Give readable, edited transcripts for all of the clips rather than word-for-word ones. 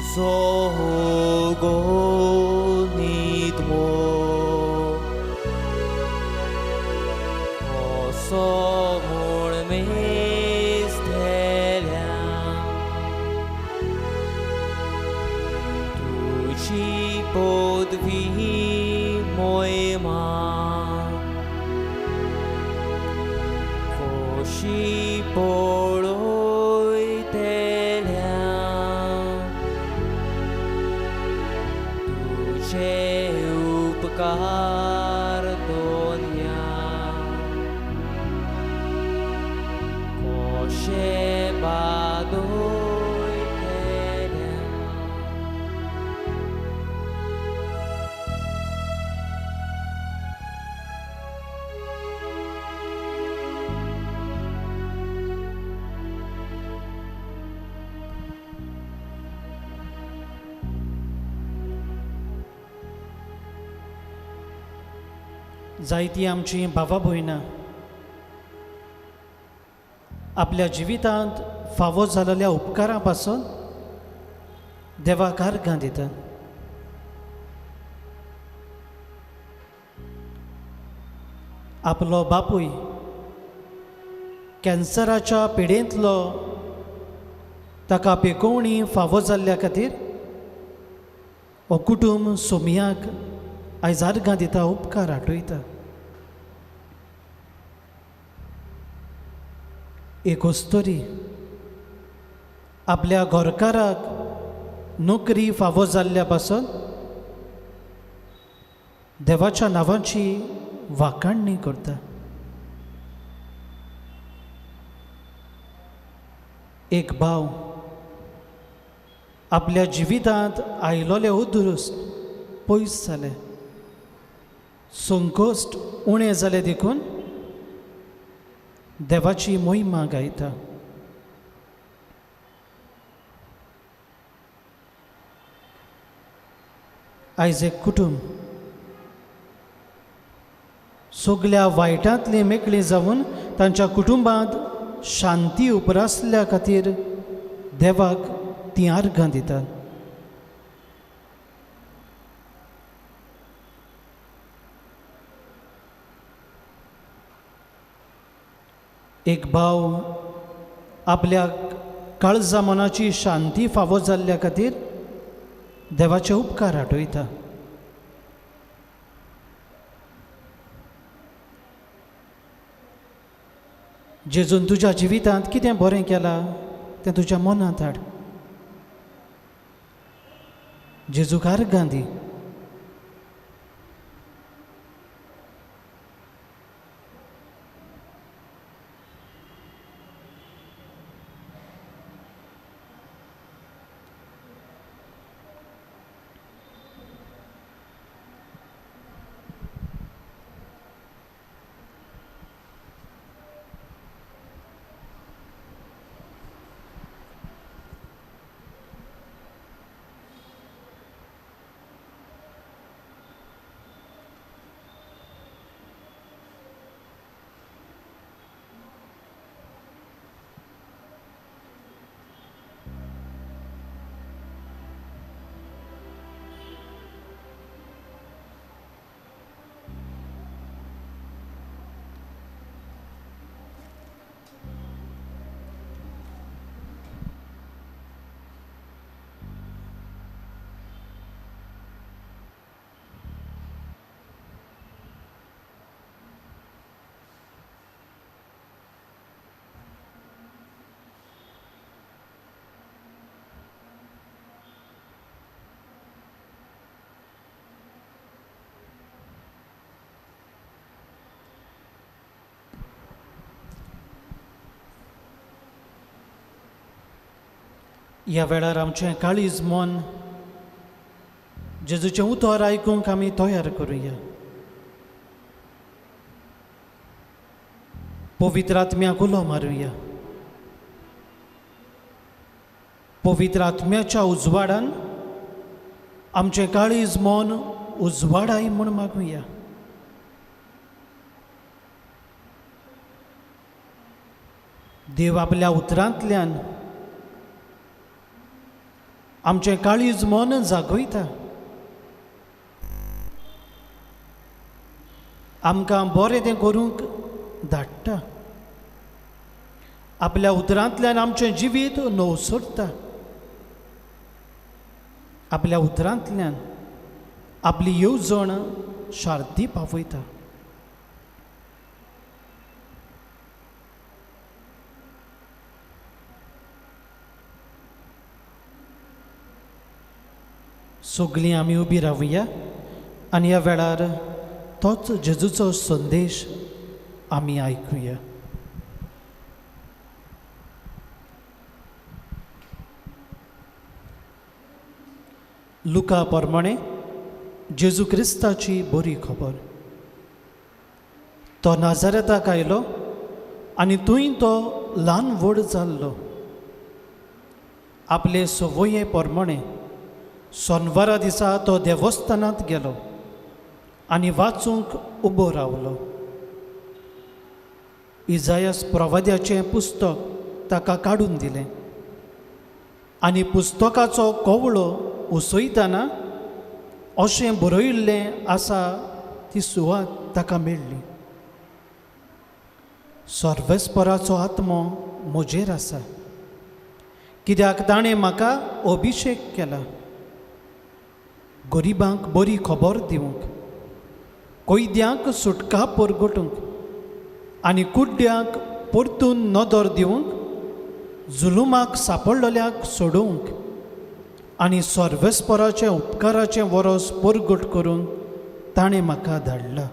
Sogonitmo Kosomur mistela Tuji podvi moima Koshi poloitelia Tuje upkar donya Koshe badoitelia. जायती आमची भावा भयणां आपल्या जिवितांत फावो जालेल्या उपकारां पासून देवाक आर्गां दितात. आपलो बापूय कॅन्सराच्या पिडेंतलो ताका पेकोवणी फावो जाल्ल्या खातीर हो कुटूंब सोमयाक आयज आर्गां दिता, उपकार आठयता. एक अस्तुरी आपल्या घरकाराक नोकरी फावो जाल्ल्या पासून देवाच्या नांवाची वाखाणणी करता. एक भाव आपल्या जिवितांत आयलोले उदुरुस्त पयस जाले, संकोश्ट उणें जालें देखून देवाची मोहिमा गायता. आयज एक कुटूंब सगल्या वायटांतली मेकळी जावन तांच्या कुटुंबांत शांती उपरासल्या खातीर देवाक तीं आर्गां दितात. एक भाव आपल्या काळजा मनाची शांती फावो जाल्ल्या खातीर देवाचे उपकार आठयता. जेजून तुज्या जिवितांत कितें बरें केलां तें तुज्या मनांत हाड. जेजूक आर्गां दी. ह्या वेळार आमचें काळीज मन जेजूचें उतर आयकूंक आमी तयार करुया. पवित्र आत्म्याक उलो मारुया. पवित्र आत्म्याच्या उजवाडान आमचें काळीज मन उजवाडाय म्हूण मागुया. देव आपल्या उतरांतल्यान आमचें काळीज मन जागयता, आमकां बरें तें करूंक धाडटा, आपल्या उतरांतल्यान आमचें जिवीत नवसरता, आपल्या उतरांतल्यान आपली येवजण शार्ती पावयता. सगळीं आमी उबी रावया आनी ह्या वेळार तोच जेजूचो संदेश आमी आयकुया. लुका प्रमाणे जेजू क्रिस्ताची बरी खबर. तो नाजारेताक आयलो आनी थंय तो ल्हान व्हड जाल्लो. आपले संवये प्रमाणे सोनवारा दिसा तो देवस्थानांत गेलो आनी वाचूंक उबो रावलो. इजायस प्रवाद्याचें पुस्तक ताका काडून दिलें आनी पुस्तकाचो कवळो उसयतना अशें बरयिल्लें आसा ती सुवात ताका मेळ्ळी. सर्वेस्पराचो आत्मो म्हजेर आसा, कित्याक ताणें म्हाका अभिशेक केला गरिबांक बरी खबर दिवंक, कैद्यांक सुटका परगटूंक आनी कुड्ड्यांक परतून नदर दिवंक, जुलुमाक सापडलेल्यांक सोडोवंक आनी सर्वेस्पराचें उपकाराचें वरस परगट करून ताणें म्हाका धाडला.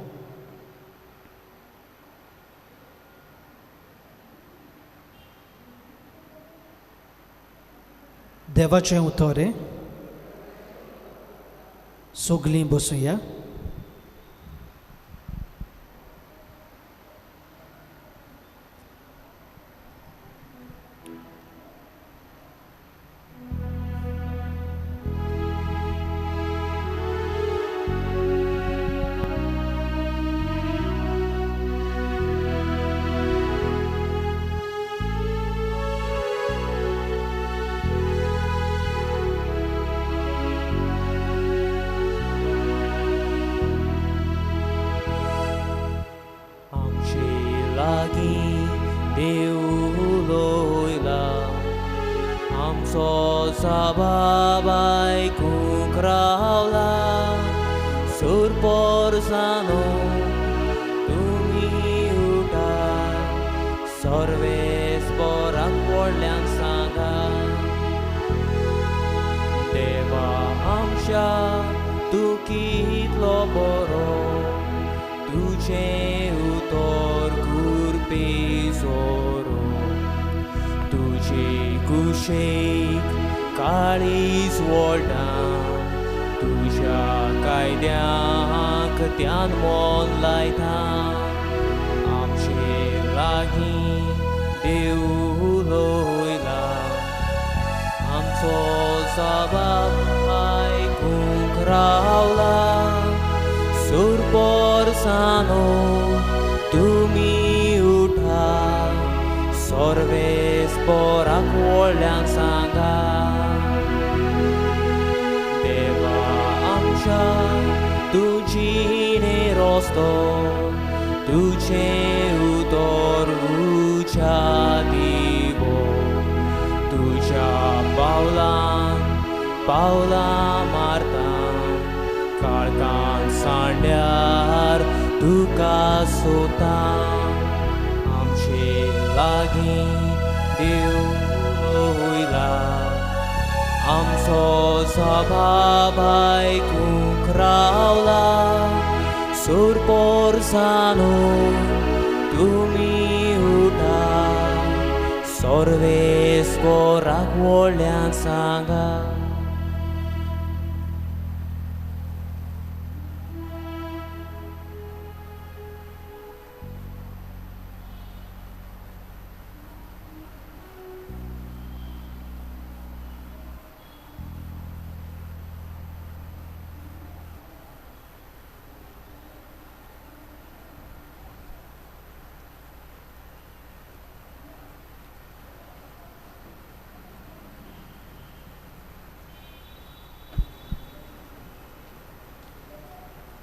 देवाचें उतर हें. सगलीं बसुया.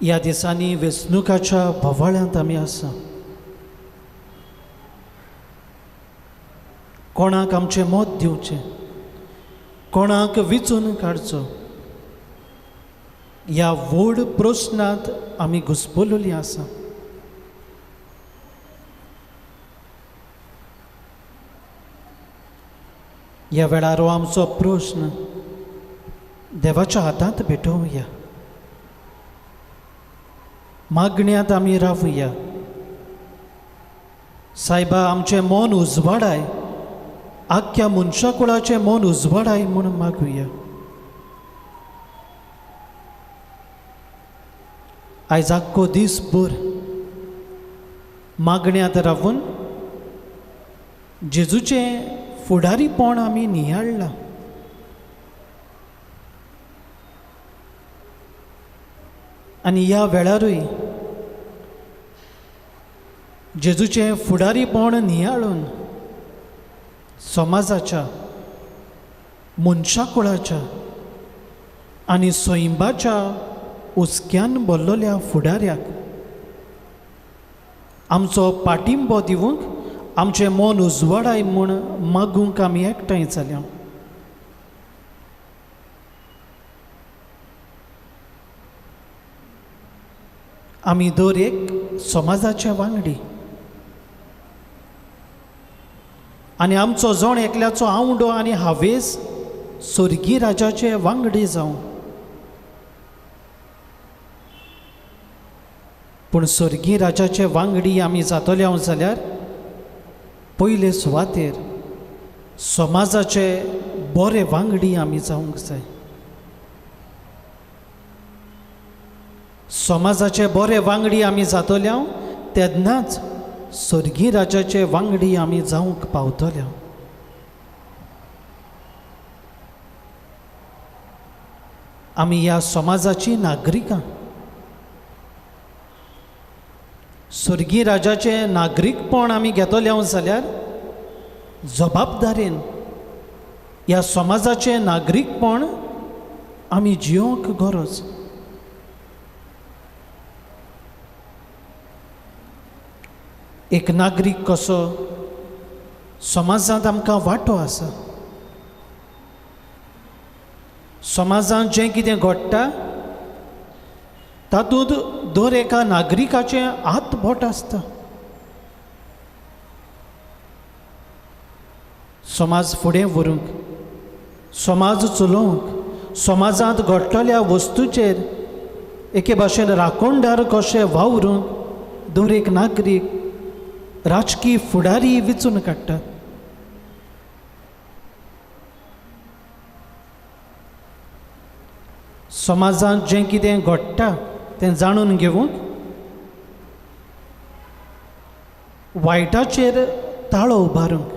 ह्या दिसांनी वेंचणुकाच्या बोवाळांत आमी आसा. कोणाक आमचें मत दिवचें, कोणाक विचून काडचो ह्या व्हड प्रस्नांत आमी घुस्पलेली आसा. ह्या वेळार हो आमचो प्रस्न देवाच्या हातांत भेटोवया. मागण्यांत आमी रावया. सायबा, आमचें मन उजवाडाय, आख्ख्या मनशाकुळाचें मन उजवाडाय म्हूण मागुया. आयज आख्खो दीस भर मागण्यांत रावून जेजूचें फुडारीपण आमी नियाळ्ळां. आनी ह्या वेळारूय जेजूचें फुडारीपण नियाळून समाजाच्या, मनशाकुळाच्या आनी सैंबाच्या हुस्क्यान भरलेल्या फुडाऱ्याक आमचो पाटिंबो दिवंक, आमचें मन उजवाडाय म्हूण मागूंक आमी एकठांय जाल्या. आमी दर एक समाजाचे वांगडी आनी आमचो जण एकल्याचो आवडो आनी हावेस स्वर्गीय राजाचे वांगडी जावं. पूण स्वर्गीय राजाचे वांगडी आमी जातले हांव जाल्यार पयले सुवातेर समाजाचे बरे वांगडी आमी जावंक जाय. समाजाचे बरे वांगडी आमी जातले हांव तेन्नाच स्वर्गीय राजाचे वांगडी आमी जावंक पावतले. आमी ह्या समाजाची नागरिकां. स्वर्गीय राजाचें नागरीकपण आमी घेतले हांव जाल्यार जबाबदारेन ह्या समाजाचें नागरीकपण आमी जियोंक गरज. एक नागरीक कसो समाजांत आमकां वांटो आसा. समाजांत जें कितें घडटा तातूंत दर एका नागरिकाचें हात बोट आसता. समाज फुडें व्हरूंक, समाज चलोवंक, समाजांत घडटल्या वस्तूचेर एके भाशेन राखणदार कशें वावरूंक दर एक नागरीक राजकीय फुडारी विचून काडटात. समाजांत जें कितें घडटा तें जाणून घेवंक, वायटाचेर ताळो उबारूंक,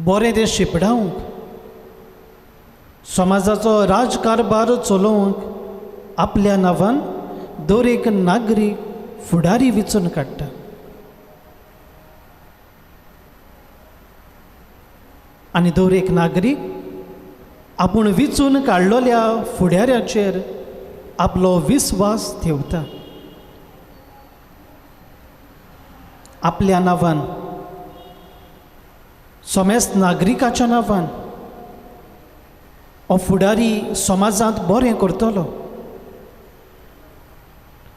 बरें तें शिपडावंक, समाजाचो राजकारभार चलोवंक आपल्या नांवान दर एक नागरीक फुडारी विचून काडटा. आनी दर एक नागरीक आपूण विचून काडलेल्या फुडाऱ्याचेर आपलो विस्वास ठेवता. आपल्या नांवान, समेस्त नागरिकाच्या नांवान हो फुडारी समाजांत बरें करतलो,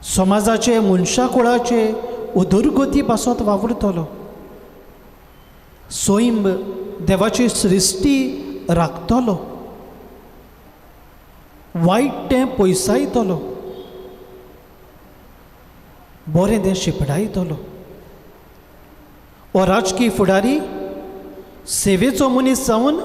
समाजाचे मनशाकुळाचे उदरगती पासत वावुरतलो, सैम देवाची सृश्टी राखतलो, वायट तें पयसायतलो, बरें तें शिपडायतलो. हो राजकीय फुडारी सेवेचो मनीस जावन